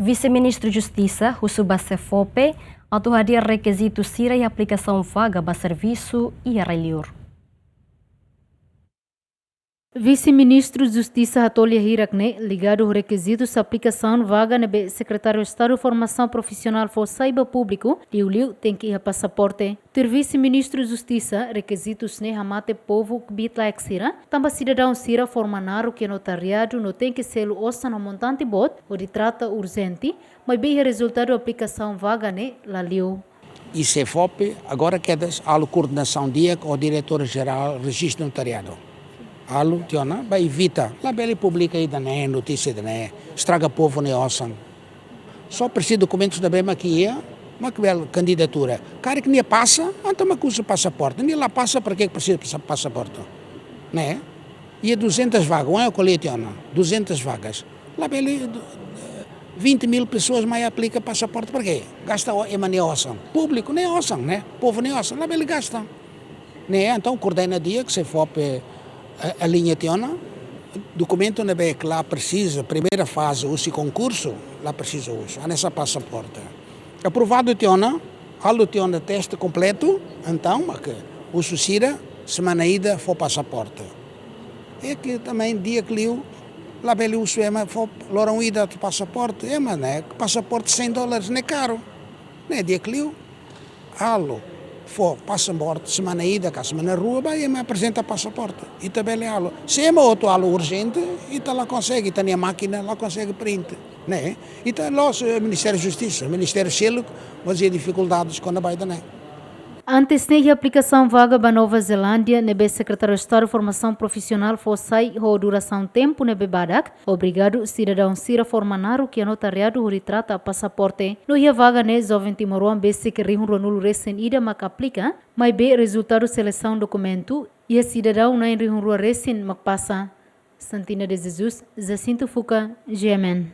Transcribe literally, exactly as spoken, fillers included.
Vise-Ministru Justisa husu ba SEFOPE atu hadi'a rekizitu sira iha aplikasaun vaga ba servisu iha rai-liur. Vise-Ministru Justisa hato'o lia hirak ne'e ligadu ho rekizitus aplikasaun vaga ne'ebé Sekretáriu Estadu Formasaun Profisionál fó sai ba públiku, liuliu tenke iha pasaporte. Tuir Vise-Ministru Justisa, rekizitus ne'e hamate povu kbiit-laek sira, tanba sidadaun sira forma naruk iha notariadu no tenke selu osan ho montante boot, hodi trata urjente, maibé iha rezultadu aplikasaun vaga ne'e la liu. I SEFOPE, agora kedas halo koordenasaun di'ak ho Diretór Jerál Rejistu Notariadu. Halo tiha ona, ba evita, labele publika ida-ne'e, notísia ida-ne'e, estraga povu nia osan. Só presiza dokumentus ne'ebé mak iha, mak bele kandidatura. Karik nia pasa, entaun mak uza pasaporte. Nia la pasa, para que presiza pasa-, pasaporte? Ne'e? Iha duzentas vagas, ohin ha'u ko'alia tiha ona, duzentas vagas. Labele, eh, vinte mil pessoas mai aplika pasaporte, para quê? Gasta o-, ema nia osan. Públiku nia osan, ne'e? Povu nia osan, labele gasta. Ne'e, entaun, koordena di'ak, SEFOPE, eh, aliña tiha ona, dokumentu ne'ebé ke la presiza, primeira faze, husi konkursu, la presiza uza, hanesan pasaporte. Aprovadu tiha ona, halo tiha ona teste kompletu, entaun, mak husu sira, semana ida fó pasaporte. I ke também di'ak liu, labele husu ema fó loron ida atu pasaporte, ema ne'e, pasaporte cem dólares ne'e karu. Ne'e di'ak liu, halo, fó pasaporte semana ida ka semana rua, ba ema aprezenta pasaporte. Ita bele halo. Se ema hotu halo urjente, ita la konsege, ita-nia mákina la konsege print. Ne'e? Ita loos, eh, Ministériu Justisa, ministériu seluk, mas iha difikuldades kona-ba ida-ne'e. Antes ne'e, iha aplikasaun vaga ba Nova Zelándia, ne'ebé Sekretáriu Estadu Formasaun Profisionál fó sai ho durasaun tempu ne'ebé badak, obrigadu sidadaun sira forma naruk iha notariadu hodi trata pasaporte. No iha vaga ne'e, joven timoroan besik rihun ruanulu resin ida mak aplika, maibé rezultadu selesaun dokumentu, iha sidadaun na'in rihun rua resin mak pasa. Santina de Jesus, Jacinto Fuca, G M N.